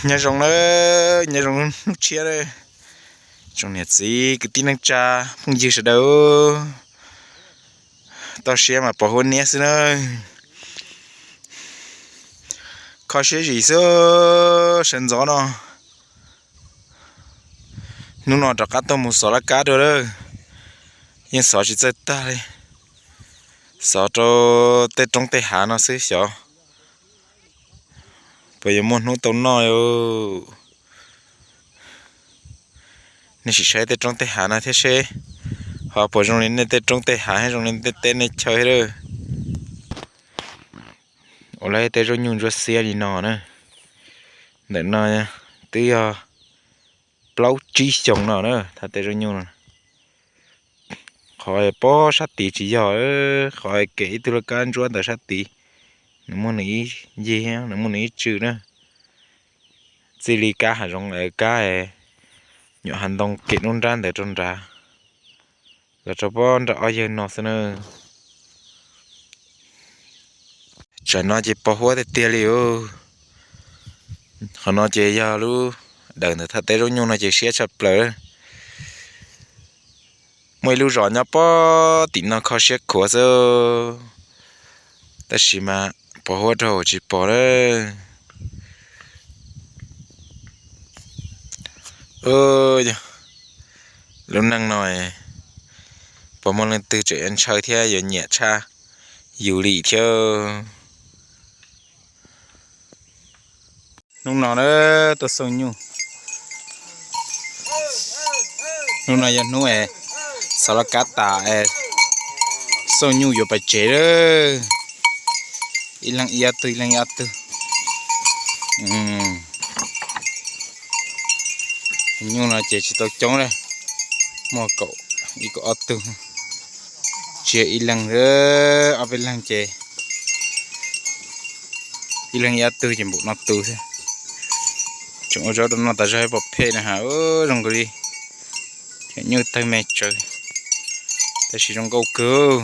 Nyob zoo na, nyob zoo hnub tshiab na, tsoom niam txiv kwv tij neej tsa phooj ywg sawv daws. Toj siab mas pos huab niab xwb na. Kho siab zim xwb, sawv ntxov no. Hnub no rov qab tuaj mus xov laj kab dua lawm. Yeej xov tsis txawj tag li. Xov rau tej roob tej hav no xwb xyov puas yuav muaj hnub tau noj. Nej sim saib tej roob tej hav no thiab seb ho puas zoo li nej tej roob tej hav, zoo li nej teb nej chaw thiab lawm. Ua lawv tej zaub nyuj ntsuab xiab li no na. Ntawm no twb yog plaub tsib xyoos no na, thaj tej zaub nyuj no. Qhov pob sab tid tsis yog, qhov kev ib tug laj kab ntsuab ntawm sab tid, nws muaj nws ib yig, nws muaj nws ib tswm na. Txij li kab hav zoov, kab nyuam hav ntoo kev nruab nrab ntawd rau nrad, los rau pob nram ob yawg no xwb na. Tsam no ces pos huab tiag tiag li os. Qhov no ces yog lub dawm ntawm thaj teb zaub nyuj no ces siab tshaj plaws. Muaj ib lub zos nyob pob tim no kho siab khuav xwb, tab sis mas pos huab rau tsis pom lawm. Lub neej no puas muaj leej twg tseem ntshaw thiab yuav nyiam tshaj yus li thiab. Hnub no na, tuaj xauj nyuj. Hnub no yog hnub es xov laj kab tas es xauj nyuj yuav pais tsev lawm. Ib leeg ib ob tug, ib leeg ib ob tug. Nyuj no ces tsis tau coob li, muaj kaum ib kaum ob tug, tsis yog ib leeg, ob peb leeg ces ib leeg ib ob tug ces npaum no tus xwb. Tseem ua zaub rau noj tas zog pom phem na has, zoo nkaus li nyuj tawg me tsawv, tab sis zoo nkauj kawg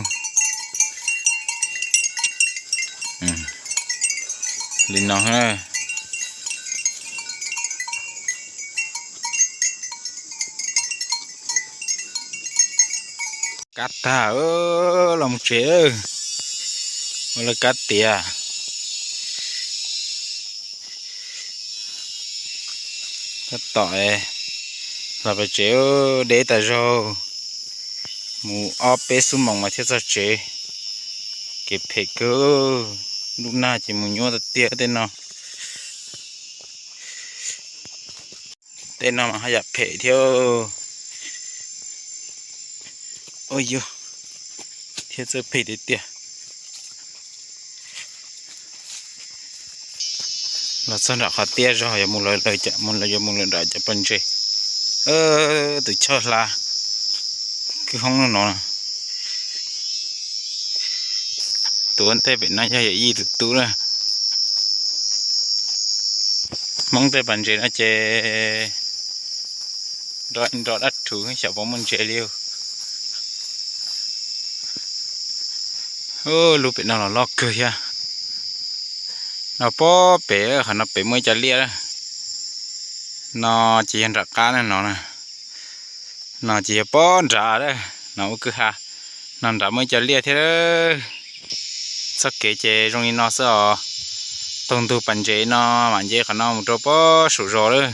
li no. Kab tag, los mus tsev, ua lawv kab tiav. Tab tom los pem tsev, deb tas zaug, mus ob peb xuab moos mas thiaj txog tsev. Kev phem kawg, ntuj nag ces mus nyuaj tiag tiag tej no. Tej no mas haj yam phem thiab. Ua yus thiab txawj phem tiag tiag. Los txog nram qhov tiaj zog yuav mus lawm, mus lawm yuav mus lawm nram cov pas ntses. Tus choj hla kwj hoob no. Tus ua ntej pem no yog yawm yij tus tub na. Hmoob tej pas ntses no ces nrov nrov dab rhuv xyov puas muaj ntses li. Lub pem no los loj kawg thiab. No pob pem, qhov no pem muaj ib co liaj. No ces yog nram qab na no. No ces yog pob nrad, no ua kwj ha. No nrad muaj ib co liaj thiab. Txoj kev ces zoo li no xwb os. Taug ntug pas ntses no mam nce qhov no mus rau pob saum zos lawm.